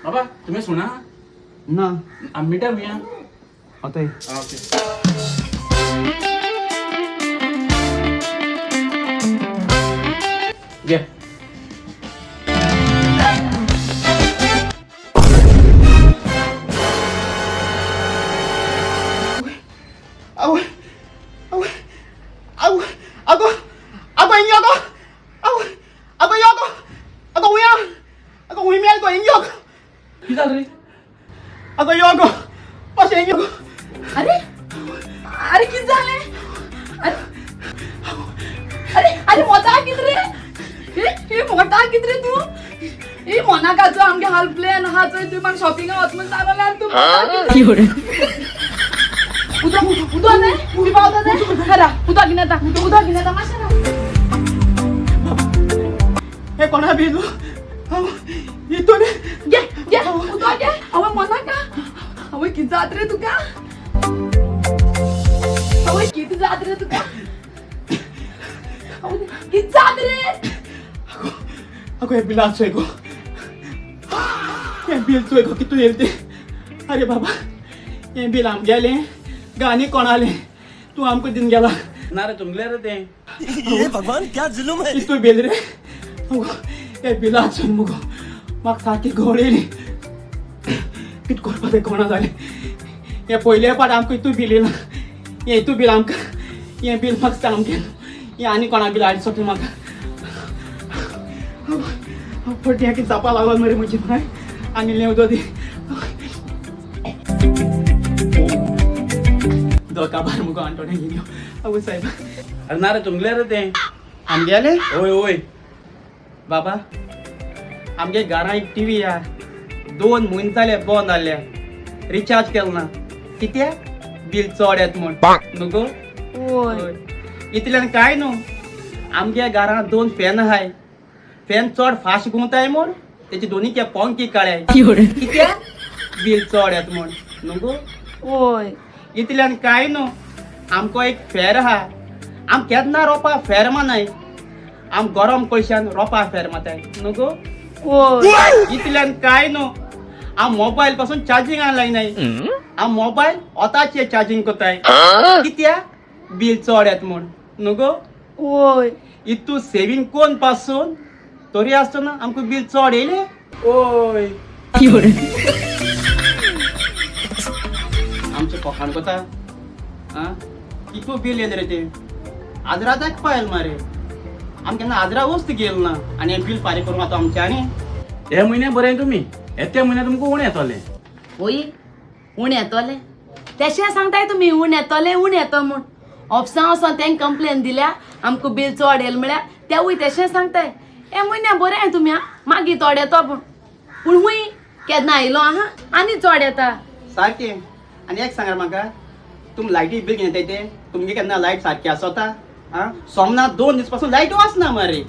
बाबा तुम्ही सुना ना. मिटर मिया. आता ओके. घे. आवय आवय आवय, आगो आगो हिंग यो गो. आवय आगो यो गो, आगो हुंय आगो, हुंय मेल गो, हिंग यो गो. कितें जालें रे? आगो यो गो, मातशें हिंग यो गो. अरे अरे, कितें जालें? अरे अरे अरे, मोटा कित रे? हे हे, मोटा कित रे तूं? हे मोनाका, चोय आमगे हाल प्लॅन आहा चोय. तूं म्हाका शॉपिंगा वच म्हूण सांगलें आनी तूं उदक उदक न्हय उडी पावता तें खरा. उदक घेवन येता, उदक घेवन येता मातशें राव. हे कोणा बिल हितून? घे घे, उदक घे. आवय मोनाका, आवय कितें जात रे तुका? आवय कितें जात रे तुका? आवय कितें जात रे? आगो हे बिल चोय गो, हें बील चोय गो, कितू येयलें तें. अरे बाबा, हें बील आमगेलें गा आनी कोणालें? तूं आमकां दिवन गेला. ना रे, तुमगेलें रे तें. ये भगवान, क्या जुलुम है! इतू बील रे? आगो हें बिला चोय मुगो, म्हाका सारकी घोळ येयली. कितें करपा तें कोणा जालें. हें पयले पाट आमकां इतू बील येयलां. हें इतू बील आमकां, हें बील म्हाका दिसता आमगेलें. हें आनी कोणा बील हाडूं सोदलें म्हाका. फट हें कितें जावपा लागल मरे म्हजी माय. आनी इल्लें उदक दी. उदक काबार मुगो आंटोणे घेवन यो. आवय सायबा. अरे ना रे, तुमगेलें रे तें. आमगेलें? ओय ओय. बाबा, आमगे घरां एक टीवी हा, 2 म्हयने जाले बंद जाल्ले, रिचार्ज केलो ना. कित्याक? बील चड येता म्हूण न्हू गो? वय. इतल्यान कांय न्हू, आमगे घरांत दोन फॅन आहाय. फॅन चड फास्ट घुंवताय म्हूण तेचे दोनी के पंखे काळ्याय. कित्याक? बील चड येता म्हूण न्हू गो? वय. इतल्यान कांय न्हू, आमकां एक फेर आहा. आम केन्ना रोपा फेर मानाय, आम गरम कोळशान रोपा फेर माताय न्हू गो? वय. इतल्यान कांय न्हू, आम मोबायल पासून चार्जिंग लायनाय. आम मोबायल वताचे चार्जिंग करताय. कित्याक? बील चड येता म्हूण न्हू गो? वय. इतू सेवींग कोन पासून तरी आसतना आमकां बील चड येयलें. ओय. आमचें फकाण कोता आं. कितू बील येयलें रे तें? आजरादाक पायल मरे. आम केन्ना आजरा वस्त गेल ना आनी हें बील फारीक करूंक आतां आमच्यांनी. हे म्हयन्या बरें तुमी, येत्या म्हयन्या तुमकां उणें येतलें. ओय, उणें येतोलें तेशें सांगताय तुमी? उणें येतोलें, उणें येतो म्हूण ऑफिसां वचोन तेंका कंप्लेन दिल्या, आमकां बील चड येयलें म्हळ्यार तेवूय तेशें सांगताय, हे म्हयन्या बरें तुमी आं, मागीर थोडे येतो. पूण पूण हूंय केन्ना आयलो आहा आनी चड येता. सारकें. आनी एक सांगा म्हाका, तुमी लायटी बील घेताय ते तुमगे केन्ना लायट सारकी आसता आं? सोमना 2 दीस पासून लायट वचना मरे.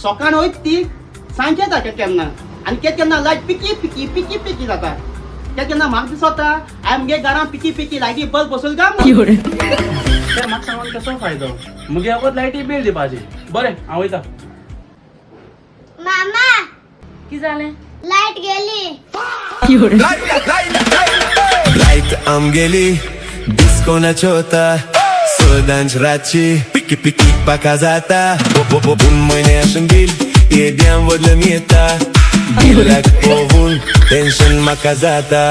सकाळ वयता ती, सांजे येता केन्ना केन्ना. आनी केन्ना केन्ना लायट पिकी पिकी पिकी पिकी जाता. केन्ना केन्ना म्हाका दिसता आमगे घरान पिकी पिकी लायटी बल्ब बसोल काय म्हूण. ते म्हाका सांगून कसो फायदो? मुगे वगत लायटी बील दिवपाचें. बरें, हांव वयता. मामा. कितें जालें? लाईट गेली. लायट आमगेली डिस्कोनाच होता, सदांच रातची पिकी पिकी पाका जाता. 2 म्हयने आसून बील येद्या व्हडलें येता. बिलाक पोवून टेन्शन म्हाका जाता.